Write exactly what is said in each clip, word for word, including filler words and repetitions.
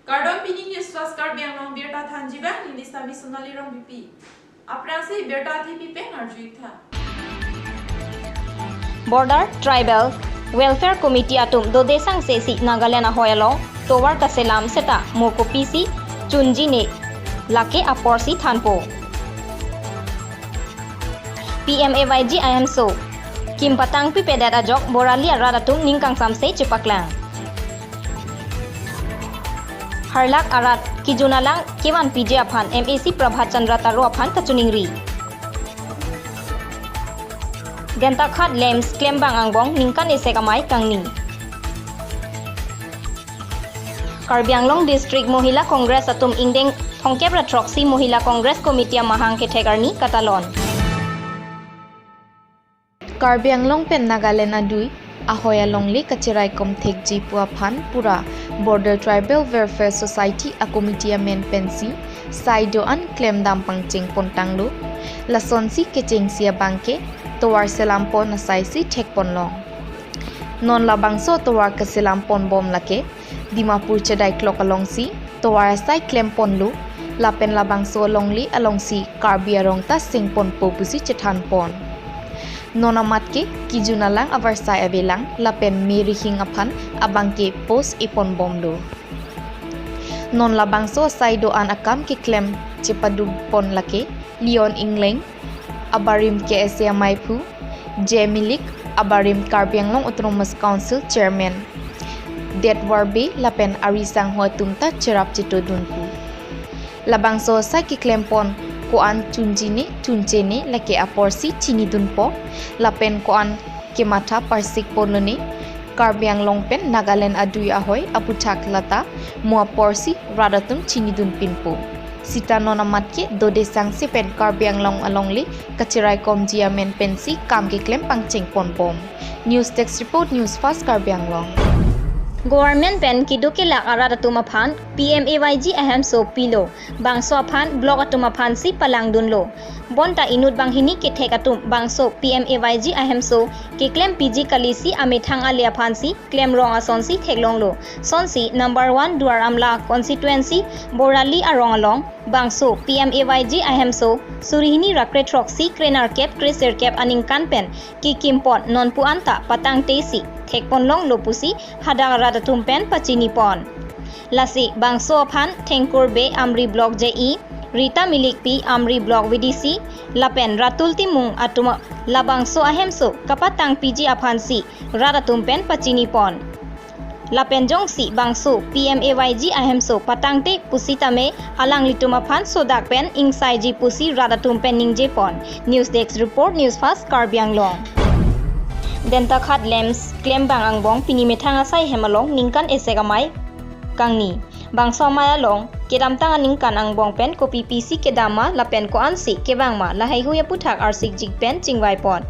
Kardom, pini News Fast Karbi Anglong birta thanji abang, neli Sami Sonali Rongpipi. Aphrangsi birta athe pipen arju-ik tha. Border Tribal Welfare Committee atum dode sangse si Nagaland ahoi along tovar kaselam seta mo kopisi chunjine, lake aporsi thanpo. P M A Y G ahemso kim patang pipedet ajok Borali arat atum ning kangsamse chepaklang. Harlak arat kijun alang kevan piji aphan M A C Prabhat Chandra Taro aphan kachiningri. Dentakhat LAMPS klembang angbong ningkan esek amei kangni. Karbi Anglong District Mohila Congress atum ingdeng thomkep ra throksi Mohila Congress Committee amahang kethek arni katalon. Karbi Anglong pen Nagaland adui ahoi alongle kachiraikom thekji pu aphan pura Border Tribal Welfare Society a committee amen pensi sai do-an klemdam pangcheng pontanglo. Lasonsi kechengsi abangke tovar selampon asaisi thekponlong. Non labangso tovar kaselamponbom lake Dimapur chedai klok alongsi tovar asai klemponlo, lapen labangso alongle alongsi Karbi arong ta sengponpo pusi chethanpon. Non amat ke kijun alang avarsai avelang lapen me rihing aphan abangke post eponbomlo. Non labangso asai do-an akam keklem chepadupon lake Leon Engleng, abarim K S A amaiphu, J Milik, abarim Karbi Anglong Autonomous Council Chairman, Detwar Bey lapen ari sangho atum ta cherap chetodunpo. Labangso asai keklempon ko-an chunjine, chunchene, lake aporsi chinidunpo, lapen ko-an kematha parsikponlone, Karbi Anglong pen Nagaland adui ahoi aputhak lata mo aporsi rat atum chinidunpinpo. Sita non amat ke dode sangse pen Karbi Anglong alongle kachiraikomji amen pensi kam keklem pangchengponbom. News Desk Report, News Fast Karbi Anglong. Government pen keduk kelak arat atum aphan P M A Y G ahemso pilo, bangso aphan block atum aphansi palangdunlo. Bonta inut banghini kethek atum bangso P M A Y G ahemso keklem piji kalisi amethang ale aphansi klemrong asonsi theklonglo. Sonsi number one Duar Amla constituency Borali arong along bangso P M A Y G ahemso suri hini ra kre throksi kre nerkep kre sirkep aningkan pen kekimpon nonpu anta patangtesi thekponlonglo pusi hadak arat atum pen pachinipon. Lasi bangso aphan Thengkur Bey Amri Block J E, Rita Milikpi Amri Block V D C, lapen Ratul Timung atum labangso ahemso kapatang piji aphansi rat atum pen pachinipon. Lapen jongsi bangso P M A Y G ahemso patangte pusitame alanglitum aphan sodak pen ingsaiji pusi rat atum pen ningjepon. News Desk Report, News Fast Karbi Anglong. Dentakhat LAMPS klembang angbong pini methang asai hem along ningkan esek amei kangni. Bangso amei along kedamtang aningkan angbong pen kopi pisi kedam ma lapen ko-ansi kevang ma lahaihui aputhak arsik jik pen chingvaipon.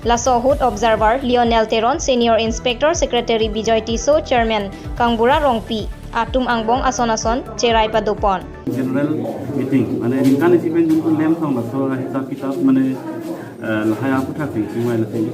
Laso ahut Observer Lionel Teron, Senior Inspector Secretary Bijoy Tisso, Chairman Kangbura Rongpi atum angbong ason ason cherai padopon. General meeting, mane ningkan isi pen jun pen LAMPS song laso hisab kitab mane, eh, lahai aputhak si chingvai lasi.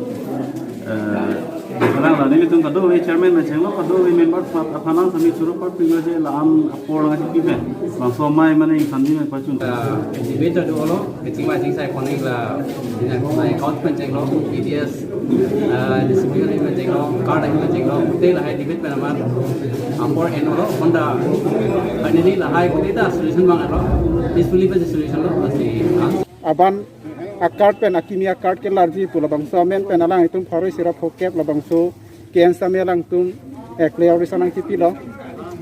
Eh, sekarang la nelitum kadokave chairman machenglo, kadokave member aphan nangsamit suru apar pilo je la-an apor nangchipi pen. Bangso amei mane ingsamji me pachun. Eh, debate ado lo, meeting ma chingsai konik la, ina, na account pen chenglo, T D S, eh, distribution pen chenglo, card pen chenglo, te lahai debate pen amat apor enlo, honda finally lahai kote ta solution bang alo, peacefully pen solution lo, lasi, ah. Aban a-card pen akimi a-card kelarji pu labangso amen pen alanglitum pharo isi ra phokep labangso ke-en same alangtum, eh, clarification nangchipilo.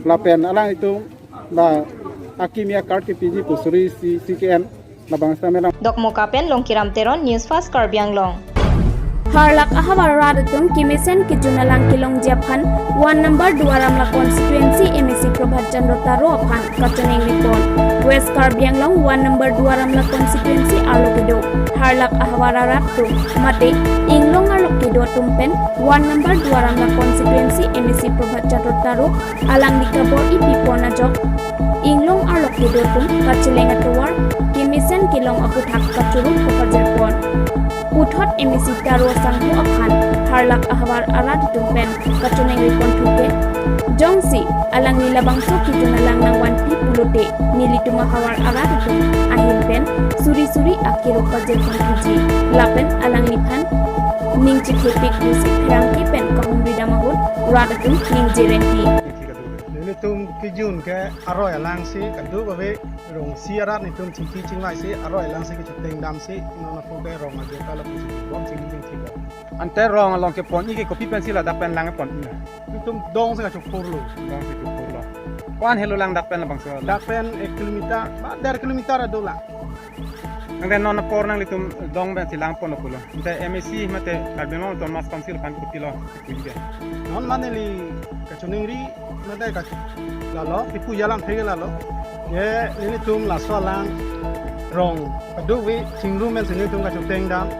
Lapen alanglitum la akimi a-card kepiji pu suri isi ke-en labangso amen lang. Dokmoka pen Longkiram Teron, News Fast Karbi Anglong. Harlak ahavar arat atum kemesen kejun alang kelongji aphan one number Duar Amla constituency M A C Prabhat Chandra Taro aphan kachiningri pon. West Karbi Anglong one number Duar Amla constituency arlo kedo harlak ahavar arat atum mate inglong arlo kedo atum pen one number Duar Amla constituency M A C Prabhat Chandra Taro alangli kabor-i pipon ajok inglong arlo kedo atum kacheleng atovar kemesen kelong aputhak kachoro kapajirpon. M A C Taro Sangho aphan harlak ahavar arat atum pen kachiningri ponthu ke, jongsi alangli labangso kejun alang nangvanpi pulote nelitum ahavar arat atum ahin pen suri suri akero pajir ponthuji lapen alangliphan ning chethepik pusi pherangke pen kahumri dam ahut rat atum ningje renti. Nelitum kejun ke aroi alangsi kadokave rong isi arat nelitum chingki chingvaisi aroi alangsi kechoteng damsi non apor ke rong ajo ta lapusi bom chingki chingki bom. Ante rong along kepon-i ke kopi pensi ladak pen lang pon-i na? Nelitum dong si kachophurlo. Dong si chophurlo. Ko-an helo lang dak pen labangso? Dak pen ek kilometer, ba der kilometer do lang. Nangte non apor nanglitum dong pensi lang ponlo pulo. Ante M A C mate Karbi Anglong Autonomous Council aphan kopilo puji ke? Non mane neli kachiningri mate ka lalo, kipu alam theke lalo. Ye nelitum laso alang rong kadokave chingrum pensi nelitum kachoteng dam.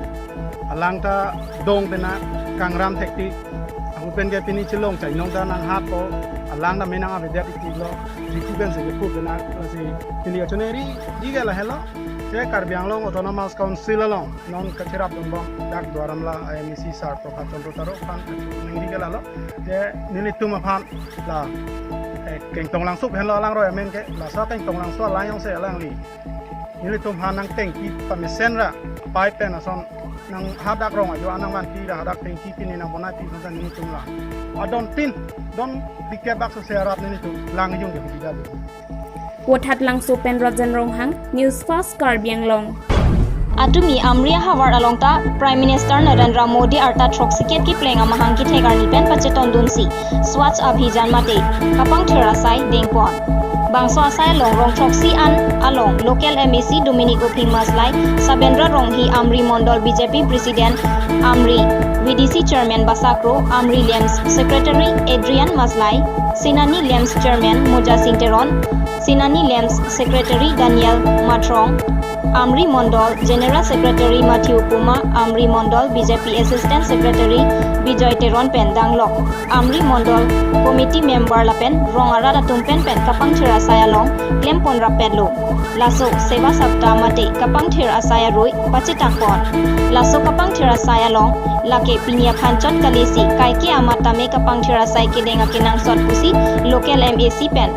Alang ta dong pena kangram thektik. Ahut pen ke pini chelong chainong ta nanghatpo. Alang ta menang avedet iklo. Riku pensi kipu pena lasi neli kachiningri ke lahelo. Je Karbi Anglong Autonomous Council along non kacherap dunbom dak Duar Amla M A C sir Prabhat Chandra Taro aphan kachiningri ke lalo. Je nelitum aphan la, eh, Kengtonglangso henlo alang roi amen ke, laso Kengtonglangso alang jongsi alangli nelitum aphan nangtengpi pamesen ra pipe pen ason nang hadak rong ajo nangvanpi ra hadak tengki pini nangbonaitipon nelitum la adon tin don pikebak so serat nelitum lang jong ke hubida do. Vothatlangso pen Rajan Ronghang, News Fast Karbi Anglong. Atumi Amri ahavar along ta Prime Minister Narendra Modi arta throksi kep kepleng amahang kethek arni pen pachetongdunsi Swachh Abhiyan mate kapangthir asai dengpon. Bangso asai along rong throksi an along local M A C Dominic Uphing Maslai, Sabendra Ronghi Amri Mondol B J P President, Amri V D C Chairman Basakro, Amri LAMPS Secretary Adrian Maslai, Sinani LAMPS Chairman Moja Sing Teron, Sinani LAMPS Secretary Daniel Mathrong, Amri Mondol General Secretary Matthew Puma, Amri Mondol B J P Assistant Secretary Bijoy Teron pen danglok Amri Mondol Committee Member lapen rong arat atum pen pen kapangthir asai along klempon rapetlo. Laso Seva Saptah mate kapangthir asai arui pachetakpon. Laso kapangthir asai along lake pini aphan chot kalisi kaike amat tame kapangthir asai kedeng akenangsot pusi local M A C pen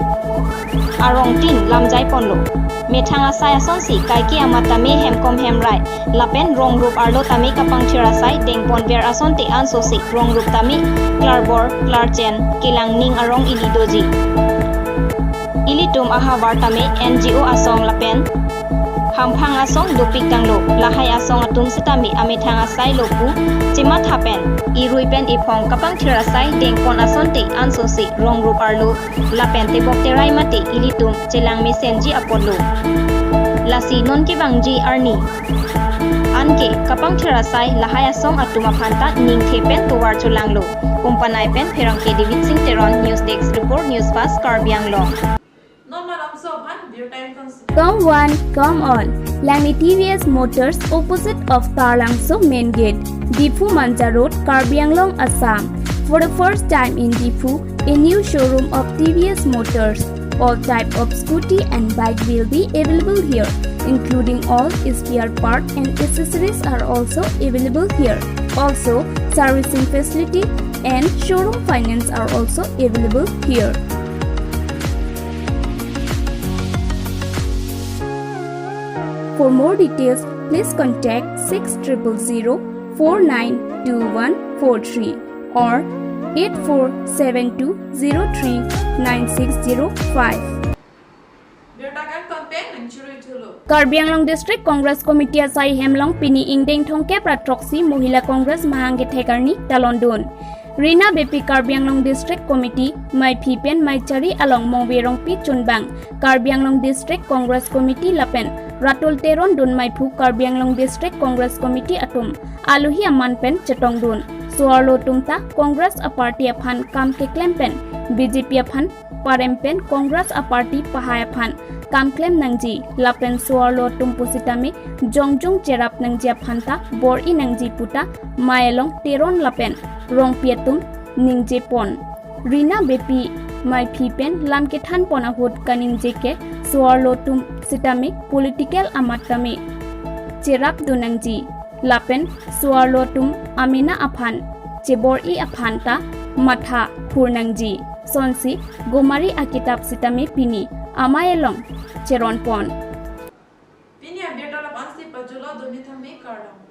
arong tin lamjaiponlo. Methang asai asonsi kaike amat tame hemkom hemrai lapen rong rup arlo tame kapangthir asai dengponver asonte ansosi rong rup tame klarbor klarchen kelang ning arong ili doji. Ilitum ahavar tame N G O asong lapen hamphang asong dopik tanglo, lahai asong atum setame amethang asai lo pu chematha pen irui pen iphong kapangthir asai dengpon asonte ansosi rong rup arlo lapen tebok terai mate ilitum chelang mesenji apotlo. Lasi non kevangji arni anke kapangthir asai lahai asong atum aphan ta ningthe pen tovar cholanglo. Umpanai pen pherangke David Singh Teron, News Desk Report, News Fast Karbi Anglong. Non malomso aphan birta ingkon si- Come one, come all. Langni T V S Motors opposite of Taralangso Main Gate, Diphu Manja Road, Karbi Anglong, Assam. For the first time in Diphu, a new showroom of T V S Motors. All type of scooty and bike will be available here, including all spare part and accessories are also available here. Also, servicing facility and showroom finance are also available here. For more details, please contact six triple zero four nine two one four three or eight four seven two zero three nine six zero five. Karbi Anglong District Congress Committee asai hemlong pini ingdeng thomkep ra throksi Mohila Congress mahang kethek arni talondun. Rina Beypi Karbi Anglong District Committee, Maiphi pen Maichari along Mongve Rongpi chunbang Karbi Anglong District Congress Committee lapen Ratul Teron dun Maiphu Karbi Anglong District Congress Committee atum alohi aman pen chetongdun. So-arlo atum ta Congress aparty aphan kam keklem pen B J P aphan parem pen Congress aparty pahai aphan kam klem nangji lapen so-arlo atum pusitame jongjung cherap nangji aphan ta bor-i nangji puta mei along Teron lapen Rongpi atum ningjepon. Rina Beypi Maiphi pen lam kethanpon ahut kaningje ke so-arlo atum sitame political amat tame cherapdun nangji. Lapen so-arlo atum amena aphan chebor-i aphan ta matha phur nangji. Sonsi Gomari akitap sitame pini amei along cheron pon. Pini abirta la-an si pajutlo, doni tame kardom.